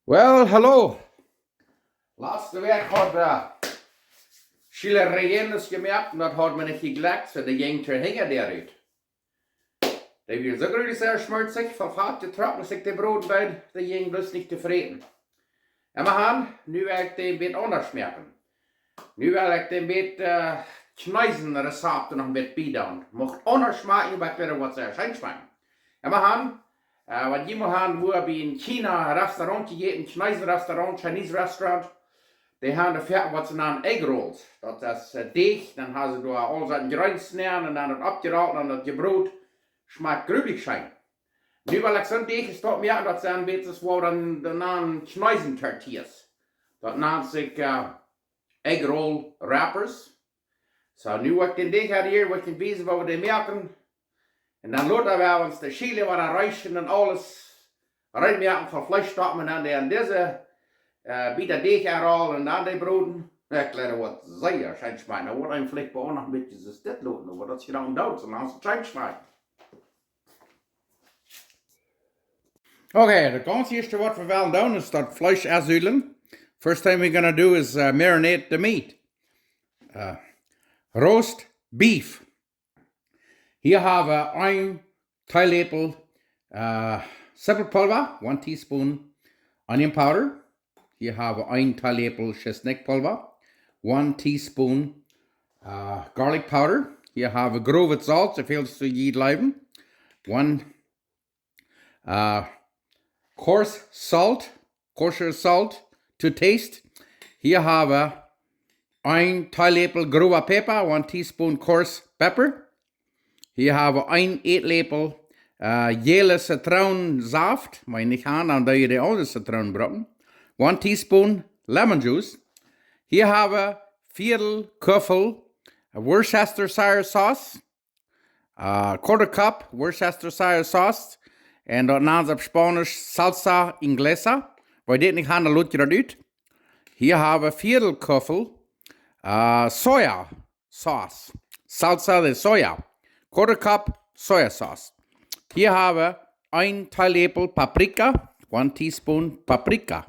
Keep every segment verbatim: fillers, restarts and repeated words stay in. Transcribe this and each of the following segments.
Well, hallo. Latste Wäakj haud wie Chile Rellenos jemoakt un daut haud mie nich jeglekjt, soo dee jinjen to hinja doa rut. Dee wieren soo grulich sea schmortzich, von Fat jetrocken, aus ekj dee broden deed, dee jinjen bloos nich to fräten. Emma han, nu well ekj dee een bät aundasch moaken. Nu well ekj dee een bät, äh, Kjneesenrezapt noch een bät biedoonen. Mucht aundasch schmakjen, oba ekj well waut sea scheen schmakjen. Emma han, äh, waut jie mol han, wua bie een China Restaurant jejäten, Chinese Restaurant, Chinese Restaurant, dee han doa foaken waut see nanen Egg Rolls. Daut es, äh, Deech, dan han see doa aul soone Jreens nenn un dan daut oppjerolt un dan daut jebrot. Schmakjt grulich scheen. Nu well ekj soon Deech es daut mea, daut sent een bät soo aus waut dan, dan nanen Chinesen Tortillas. Daut nant sikj, äh, Egg Roll Wrappers. Soo, nu woa ekj dän Deech hia, woa ekj junt wiesen, woo wie dee moaken. Un dan lota woa wie ons de Chile woaren reeschen un aules reed moaken fa Fleesch, stoppen un dan dee en dise, äh, Bieta Deech enrollen un dan dee broden. Ekj jleew daut woat sea scheen schmakjen. Dan woat eena veleicht bie ons noch een bät soo dit loten, oba daut es je dan doot, soo lang aus et scheen schmakjt. Okay, daut gaunz ieeschte waut wie wellen doonen es daut Fleesch ensudlen. First thing we're gonna do is, uh, marinate the meat. Uh, roast beef. Hia ha wie een Teeläpel, uh, Sipelpulva, one teaspoon onion powder. Hia ha wie een Teeläpel Schisnikjpulva, one teaspoon, uh, garlic powder. Hia ha wie growet Solt, soo väl aus jie jleewen. One, uh, coarse salt, kosher salt to taste. Hia ha wie een Teeläpel growa Päpa, one teaspoon coarse pepper. Hia ha wie een Ätläpel, äh, jäle Zitroonsaft, mau nich aun, dan doo jie de aundre Zitroon brucken. One teaspoon lemon juice. Hia ha wie Viedel Kuffel Worcestershire sauce, äh, quarter cup Worcestershire sauce, un daut nanen see opp Spaunisch salsa inglesa. Wan jie dit nich han, dan lot jie daut ut. Hia ha wie Viedel Kuffel, äh, soja sauce. Salsa de soja. Quarter cup soja sauce. Hia ha wie een Teeläpel Paprika, one teaspoon Paprika.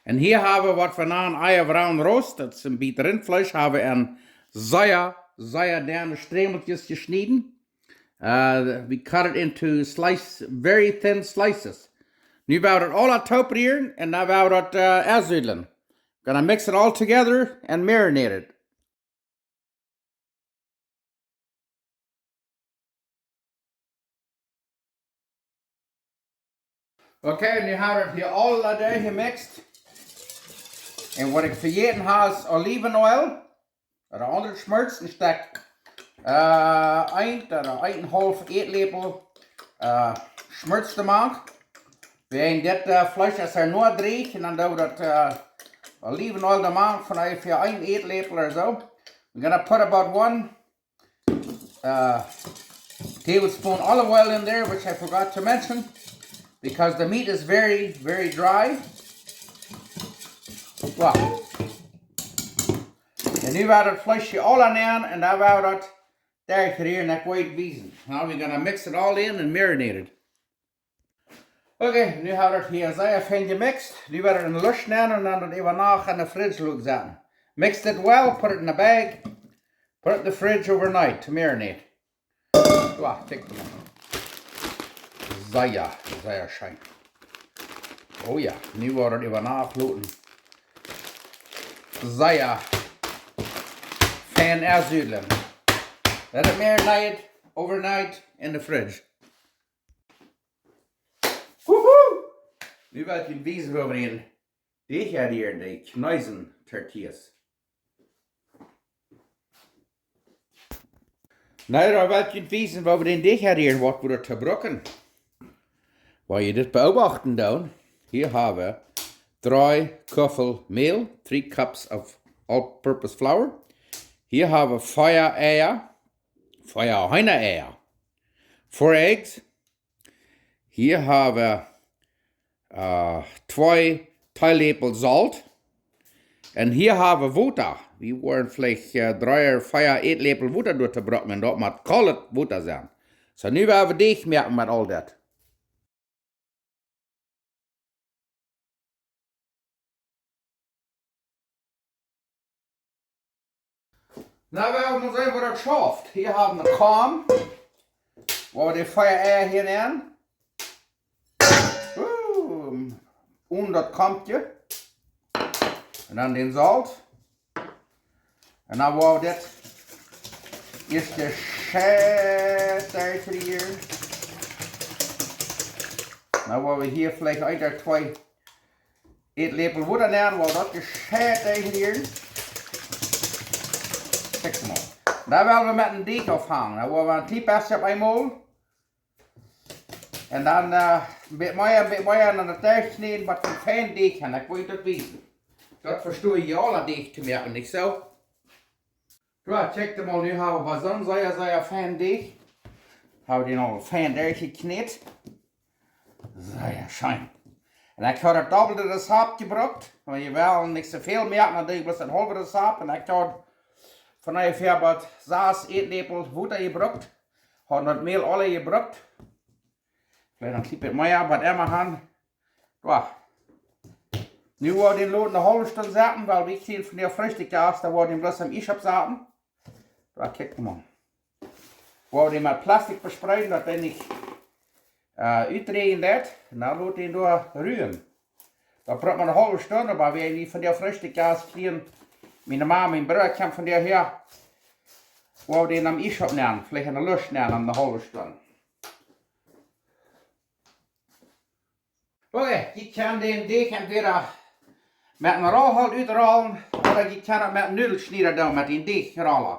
Un hia ha wie waut wie nanen Eier Brown Roast. Daut es een bät Rintfleesch, ha wie en sea, sea denne Strämelkjes jeschnäden. Uh, we cut it into slice, very thin slices. Nu woa wie daut aula toop rieren un dan woa wie daut, uh, ensudlen. Gonna mix it all together and marinate it. Okay, nu ha wie daut hia aula derchjemixt. Un waut ekj vejäten ha es Olivenoil. Ooda aundret Schmorts, een Stekj, äh, een ooda een un haulf Ätläpel, äh, Schmorts doamank. Wäajen dit, äh, Fleesch es hia nu dreech un dan doo wie daut, äh, Olivenoil doamank von onjefäa een Ätläpel or soo. I'm gonna put about one, uh, tablespoon olive oil in there, which I forgot to mention, because the meat is very, very dry. Wow. Un nu woa wie daut Fleesch hia aula nenn un dan woa wie daut derchrieren, ekj woa junt wiesen. Now we're gonna mix it all in and marinate it. Okay, nu ha wie daut hia sea fein jemixt. Nu woa wie daut en de Lusch nenn un dan daut äwa Nacht en de Fridge loten setten. Mix it well, put it in a bag, put it in the fridge overnight to marinate. Wow, kjikj mol. Sea, sea scheen. Oh jo, nu woa wie daut äwa Nacht loten sea fein ensudlen. Let it marinate overnight in the fridge. Woohoo! Nu well ekj junt wiesen, woo wie dän Deech hia, dee Chinesen Tortillas. Nu, dan well ekj junt wiesen, woo wie dän Deech hia, waut wie doa brucken. Wan jie dit beobachten doonen, hia ha wie dree Kuffel Mäl, three cups of all-purpose flour. Hia ha wie vea Eia, vea Heena-Eia. Four eggs. Hia ha wie, äh, twee Teeläpel Solt. Un hia ha wie Wota. Wie woaren veleicht, äh, dree ooda vea Ätläpel Wota doa brucken un daut mott kolet Wota sennen. Soo, nu woa wie Deech moaken met aul daut. Nu woa wie mol seenen, woo daut schauft. Hia hab wie eene Kaum. Woa wie de Fia Eia hia nenn. Uh, un daut Kaumkje. Un dan dän Solt. Un dan woa wie dit ieescht de Schett derchrieren. Dan woa wie hia veleicht een ooda twee Ätläpel Wota nenn, woa wie daut Schett derchrieren. Kjikj mol. Dan woa wie met een Deajch aunfangen. Dan woa wie een kjlien bät opp eemol. Un dan, äh, een bät mea, een bät mea, un dan daut Deajch kjnieden, waut wie fein Deajch haben. Ekj well daut wiesen. Daut vestonen jie aule, Deajch to moaken, nich soo? Soo, kjikj mol, nu hab wie soon sea, sea fein Deajch. Hab wie dän aul fein derchjekjnät. Sea scheen. Un ekj hab daut doppelte Rezept jebrukt. Wan jie wellen nich soo väl moaken, dan doo jie bloos een haulwet Rezept. Un ekj hab von onjefäa waut sas Ätläpel Wota jebrukt. Hab daut Mäl aul jebrukt. Veleicht een kjlien bät mea, waut emma han. Soo. Nu woa wie dän loten eene haulwe Stund sitten, wiels wie kjrieen von de Freestikj aus, dan woa wie dän bloos aum Iesch oppsaten. Soo, kjikj mol. Woa wie dän met Plastik bespreeden, daut dee nich, äh, utdrieejen deit. Un dan lot wie dän doa ruen. Daut brukt mau eene haulwe Stund, oba wie, wie von de Freestikj aus kjrieen, miene Mame, mien Brooda kjemt von doa häa. Woa wie dän aum Iesch oppnämen, veleicht enne Lusch nämen, eene haulwe Stund. Okay, jie kjennen dän Deajch entwäda met een Rollholt utrollen, ooda jie kjennen daut met een Nudelschnieda doonen, met een Deajchrolla.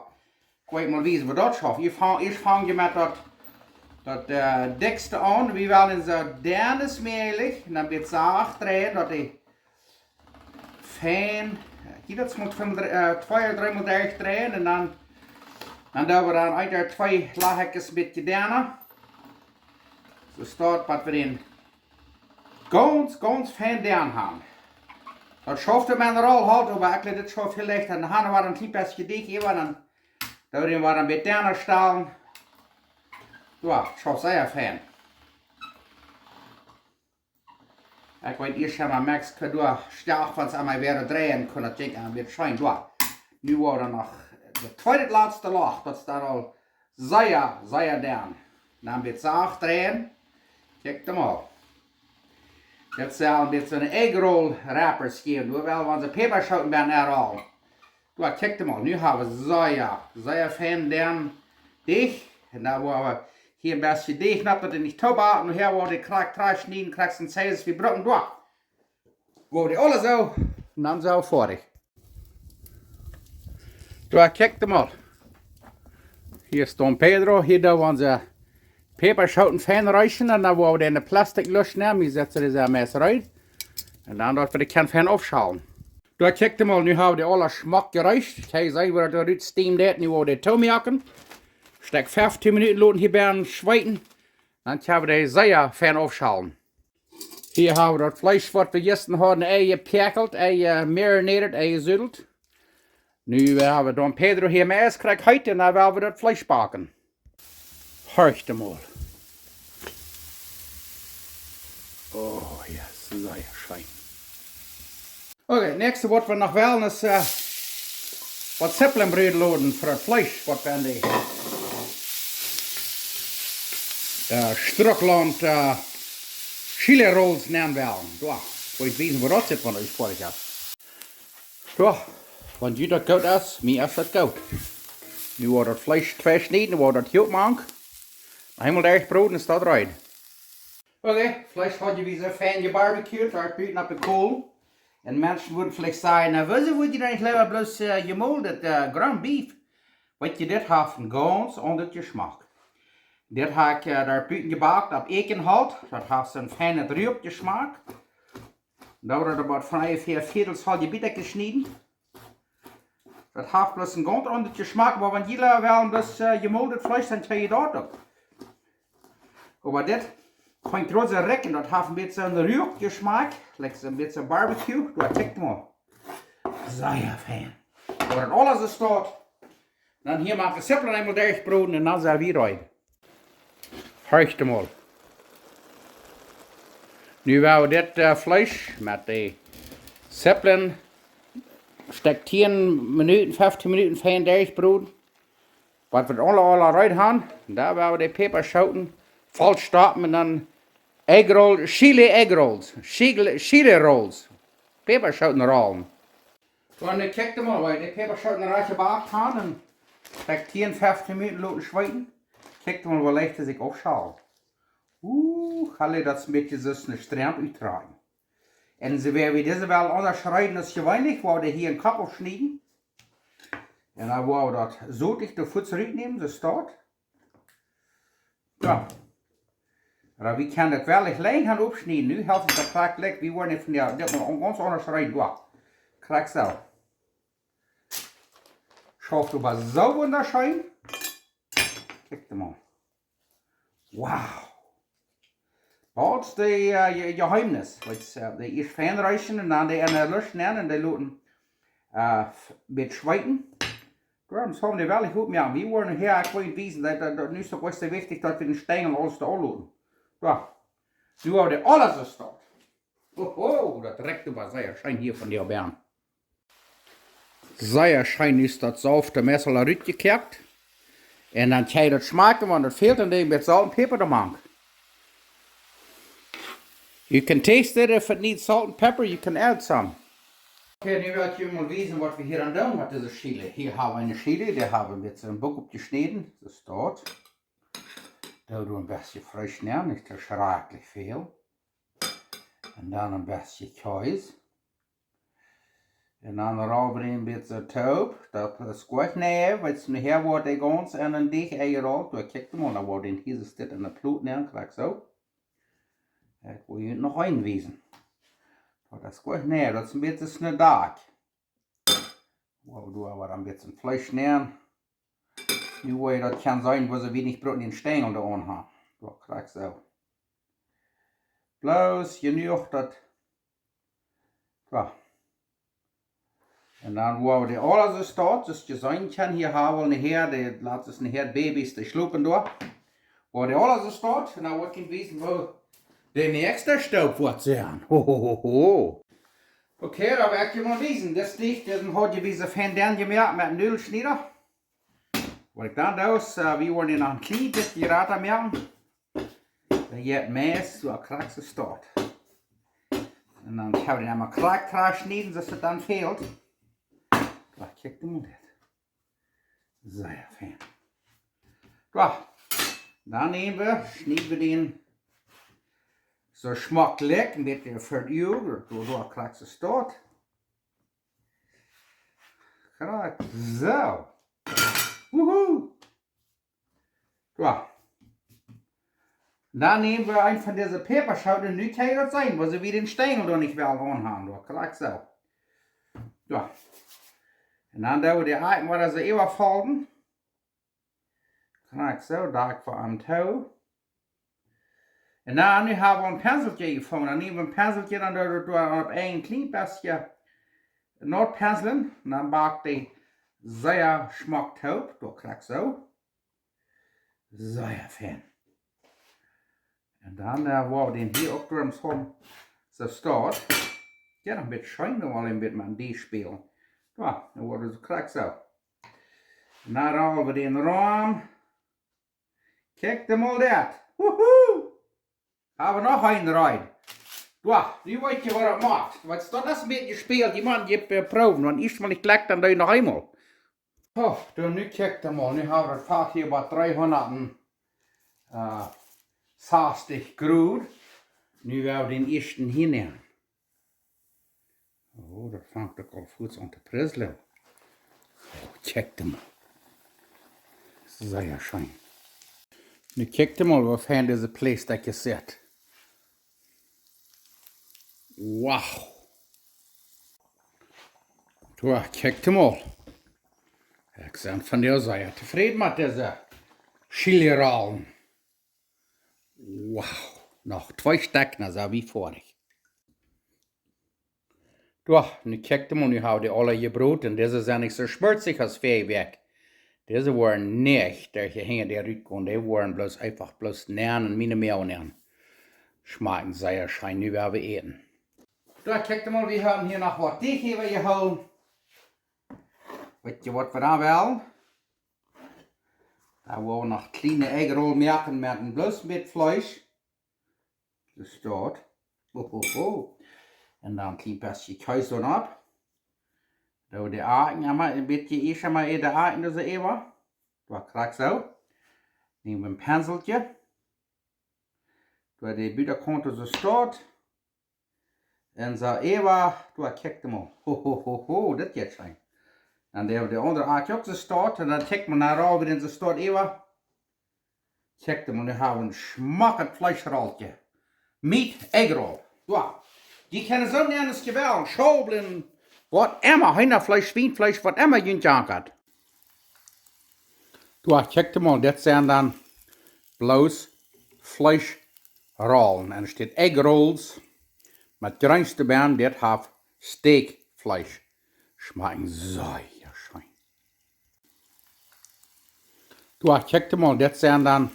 Ekj well mol wiesen, woo daut schauft. Jie fang-, ieescht fang jie met daut, daut, äh, dikjste aun. Wie wellen soo denn aus mäajlich. Un dan een bät sacht dreien, daut dee fein, jie daut mol twee, äh, twee ooda dree mol derchdreien un dan, dan doo wie dan een ooda twee Lajchkjes met Kjnäden. Soo daut, waut wie dän gaunz, gaunz fein denn haben. Daut schauft met een Rollholt, oba ekj jleew, dit schauft väl leichta. Dan haben wie een kjlien bät Deajch äwa, dan doo wie dän een bät denna stalen. Jo, daut schauft sea fein. Ekj weet ieescht emma, Max kunn doa stoakj von emma wada dreien, kunn daut Dinkj een bät scheen doa. Nu woa wie noch daut tweede, latste Loch, daut es dan aul sea, sea denn. Dan een bät sacht dreien. Kjikj mol. Daut saul een bät soone egg roll wrappers jäwen. Doa woa wie onse Päpaschooten bie enrollen. Soo, kjikj mol, nu hab wie sea, sea fein denn Deajch. Un dan woa wie hia een bät Deajch, daut et nich too bak, nu hia woa wie dee krakjt trigj schnieden, krakjt soo aus wie brucken, doa. Woa wie dee aule soo, un dan soo foadich. Soo, kjikj mol. Hia es Don Pedro, hia doo wie onse Päpaschooten fein reeschen, un dan woa wie dee enne Plastiklusch nämen, wie setten dee soo meist rein. Un dan daut wie dee kjennen fein aufschalen. Soo, kjikj mol, nu hab wie dee aule schmock jereescht. Kjikj, see, woo daut doa rut steam deit, nu woa wie dee toomoaken. Stekj feftieen Minuten loten hia bie schweeten. Dan kjenn wie dee sea fein aufschalen. Hia hab wie daut Fleesch, waut wie jistren hauden, enjepäakjelt, enjemarinated, enjesudelt. Nu, äh, hab wie Don Pedro hia met Iess krakjt heet, un dan woa wie daut Fleesch backen. Horcht mol. Oh, jo, sea scheen. Okay, näakjste waut wie noch wellen es, äh, waut Zippeln bruden loten fa daut Fleesch, waut wie enne, äh, Strucklaunt, äh, Chili Rolls nämen wellen. Soo, ekj well wiesen, woo daut sitt, wan ekj foadich hab. Soo, wan junt daut goot es, mie es daut goot. Nu woa wie daut Fleesch tweischnieden, woa wie daut hia mank. Eemol derchbroden, es daut rein. Okay, Fleesch haud jie soo fein jebarbecued, doa buten opp de Kolen. Un Menschen wudden veleicht sajen: "Na, wuarom wudd jie dan nich leewa bloos, äh, jemoldet, äh, ground beef?" Weet jie, dit haft een gaunz aundret Jeschmak. Dit hab ekj, äh, doa buten jebakt opp Eakjenholt. Daut haft soon feinen Ruak Jeschmak. Doa woat waut von onjefäa Viedel Zentimeeta jeschnieden. Daut haft bloos een gaunz aundret Jeschmak, oba wan jie wellen daut, äh, jemoldet Fleesch, dan kjenn jie daut uk. Oba dit kjemt trotzdäm rikj, daut haft een bät een Ruak Jeschmak, like een bät barbecue, doa kjikj mol. Sea fein. Oba daut aules es doa. Dan hia mau de Zippeln eemol derchbroden un dan sent wie reed. Horcht mol. Nu woa wie dit, äh, Fleesch met de Zippeln Stekj tieen Minuten, feftieen Minuten fein derchbroden. Waut wie aula, aula reed haben, dan woa wie de Päpaschooten voll stoppen un dan Eggroll, Chili Eggrolls, Chili, Chili Rolls, Päpaschootenrollen. Wan de, kjikj mol, woo de Päpaschooten rajcht jebakt haben, un stekj tieen, feftieen Minuten loten schweeten. Kjikj mol, woo leicht dee sikj aufschalen. Uh, haft daut een bät soo een Strämp uttrakjen. Un see woa wie dise well aundasch reiden aus jeweenlich, woa wie hia een Kopp aufschnieden. Un dan woa wie daut Sot doa fuaz rutnämen, soo steit. Jo. Oba wie kjennen daut woll lang gonen aufschnieden. Nu helt sikj daut krakjt lekj. Wie woaren hia von de, dit mol gaunz aundasch reiden. Jo. Krakjt soo. Schauft oba soo wundascheen. Kjikj mol. Wow. Daut es de, äh, Je-, Jeheemnis. Weetst, äh, dee ieescht fein reeschen un dan dee enne Lusch nämen un dee loten, äh, f-, bät schweeten. Doaromm sell wie dee woll nich oppmoaken. Wie woaren hia, ekj well wiesen, daut, daut, daut nu es daut ieescht wichtich, daut wie dän Stenjel aules doa loten. Jo. Nu woa wie dee aula soo stonen. Oho, daut rikjt oba sea scheen hia von de Beeren. Sea scheen es daut saufte Messel rutjekjäakt. Un dan kjenn jie daut schmakjen, wan daut fält, dan een bät Solt un Päpa doamank. You can taste it. If it needs salt and pepper, you can add some. Okay, nu well ekj junt mol wiesen, waut wie hia aun doonen met dise Chili. Hia hab wie eene Chili, dee hab wie met een Buck oppjeschnäden. Soo steit. Doo doa een bät fresch nenn, nich too schrakjlich väl. Un dan een bät Kjees. Un dan roll wie een bät toop. Daut es goot, nä, wiels nohäa woat dee gaunz en een Deajch enjerollt. Doa kjikj mol, dan woat dee hia soo steit en de Plot nenn, krakjt soo. Ekj well junt noch een wiesen. Daut es goot, nä, daut es een bät soo een Dakj. Woa wie doa waut een bät Fleesch nenn. Nu woa jie daut kjennen seenen, woo see weinich brucken dän Stenjel doa aun haben. Doa krakjt soo. Bloos jenuach daut. Soo. Un dan woa wie dee aula soo stonen, soo aus jie seenen kjennen, hia hab wie nohäa, dee lat ons nohäa Babys, dee schlopen doa. Woa wie dee aula soo stonen, un dan woa ekj junt wiesen, woo de näakjste Stoop woat sennen. Ho, ho, ho, ho. Okay, dan woa ekj junt mol wiesen. Dit es dee, dee haud jie bie soo fein denn jemoakt met een Nudelschnieda. Waut ekj dan doo es, äh, wie woaren dee noch een kjlien bät jrata moaken. Dan jeit meist soo krakjt soo stonen. Un dan kjenn wie dee emol krakjt, krakjt schnieden, soo aus daut dan fält. Wacht, kjikj mol dit. Sea fein. Soo, dan näm wie, schnied wie dän soo schmock lekj, een bät fa de Uagen, doa, doa krakjt soo stonen. Krakjt soo. Wuhu. Soo. Dan näm wie eent von dise Päpaschooten, nu kjenn jie daut seenen, woo see wia dän Stenjel doa nich well aun haben, doa, krakjt soo. Soo. Un dan doo wie dee eemol soo äwafolden. Krakjt soo, dan ekj fa am too. Un dan, nu hab wie een Penselkje jefungen. Dan näm wie een Penselkje, dan doo wie doa opp een kjlien bät noatpenslen. Un dan backt dee sea schmock toop, doa krakjt soo. Sea fein. Un dan, äh, woa wie dän hia uk doaromm soo stonen. Jo, een bät scheen, dan woa wie een bät met dee spälen. Jo, dan woat daut krakjt soo. Un dan roll wie dän rom. Kjikj mol daut. Wuhu! Hab wie noch een reed. Jo, nu weet jie waut daut moakt. Waut es daut, daut es een bät jespält. Jie motten, jie, äh, proowen. Wan ieescht mol nich jlikjt, dan doo jie noch eemol. Oh, dan nu kjikj mol, nu hab wie daut Fat hia bie dreehundat, äh, sastich Grod. Nu woa wie dän ieeschten hia nämen. Oh, daut fangt uk aul fuaz aun to prizzlen. Oh, kjikj mol. Sea scheen. Nu kjikj mol, woo fein dise Fleeschstekjes sitt. Wow. Soo, kjikj mol. Ekj sie von dee sea tofräd met dise Chili-Rollen. Wow. Noch twee Stekj, dan sent wie foadich. Soo, nu kjikj mol, nu hab wie dee aule jebroden. Dise sent nich soo schmotzich aus väaje Wäakj. Dise woaren nich, doa hinjen dee rutkomen, dee woaren bloos eefach bloos nenn un miene Mul nenn. Schmakjen sea scheen, nu woa wie äten. Soo, kjikj mol, wie haben hia noch waut Deajch äwajehoolen. Weet jie waut wie dan wellen? Dan woa wie noch kjliene Eggroll moaken met een bloos bät Fleesch. Soo steit. Ho, ho, ho. Un dan een kjlien bät Kjees doa opp. Dan de Akjen, emma een bät, ieescht emma de Akjen doa soo äwa. Doa krakjt soo. Näm een Penseltje. Doa de Butakaunt soo steit. Un soo äwa, doa kjikj mol. Ho, ho, ho, ho, dit jeit scheen. Dan de, de aundre Akj uk soo steit. Un dan kjikj mol no, woo dee soo steit äwa. Kjikj mol, nu hab wie een schmocket Fleeschrolltje. Meat eggroll. Doa. Dee kjennen soo nämen aus jie wellen. Schaublen, waut emma. Heenafleesch, Schwienfleesch, waut emma junt jankat. Doa, kjikj mol, dit sent dan bloos Fleeschrollen. Un et steit Eggrolls met Jreens doabie, dit haft Steakfleesch. Schmakjen sea scheen. Doa, kjikj mol, dit sent dan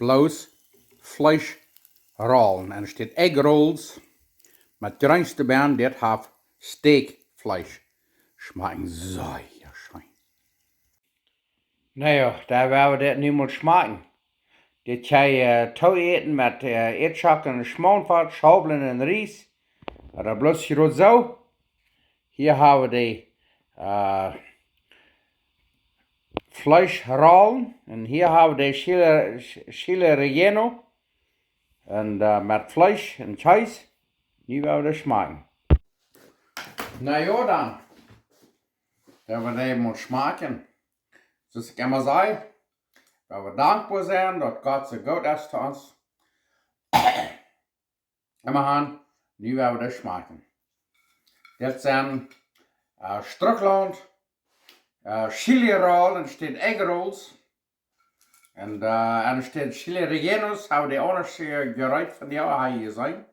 bloos Fleeschrollen. Un et steit Eggrolls met Jreens doabie, dit haft Steakfleesch. Schmakjen sea scheen. Na jo, dan woa wie dit nu mol schmakjen. Dit kjenn jie, äh, too äten met, äh, Ieedschocken un Schmauntfat, Schaublen un Ries. Ooda bloos jrod soo. Hia hab wie de, äh, Fleeschrollen. Un hia hab wie de Chile, Chile Relleno. Un, äh, met Fleesch un Kjees. Nu woa wie dit schmakjen. Na jo, dan. Woa wie dit mol schmakjen. Soo aus ekj emma saj, woa wie dankboa sennen, daut Gott soo goot es to ons. Emma han, nu woa wie dit schmakjen. Dit sent, äh, Strucklaunt, äh, Chili Roll, un et steit Eggrolls. Un, äh, un et steit Chile Rellenos, hab wie dee aundasch, äh, jereit von dee, hab jie jeseenen.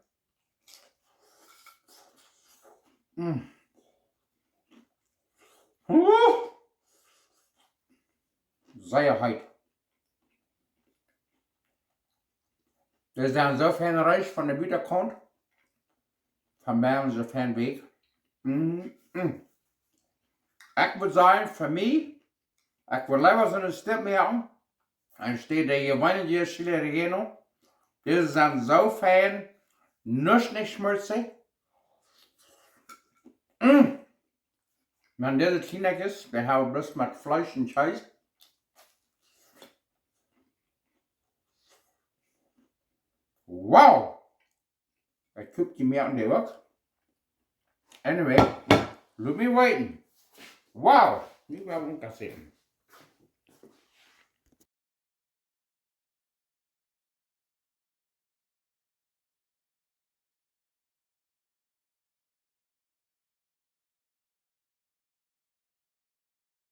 Mm. Uh. Sea heet. Dit sent soo feine Reis von de Butakaunt. Von bie soo fein wajch. Mm, mm. Ekj wudd sajen, fa mie, ekj wudd leewa soone Stip moaken. Enne Städ de jeweenelje Chile Relleno. Dise sent soo fein, nuscht nich schmulzich. Mm. Wan dise kjlien es, dee hab wie bloos met Fleesch un Kjees. Wow! Ekj koop dee mea aun de Hook. Anyway, lot mie weeten. Wow! Nu woa wie uk seenen.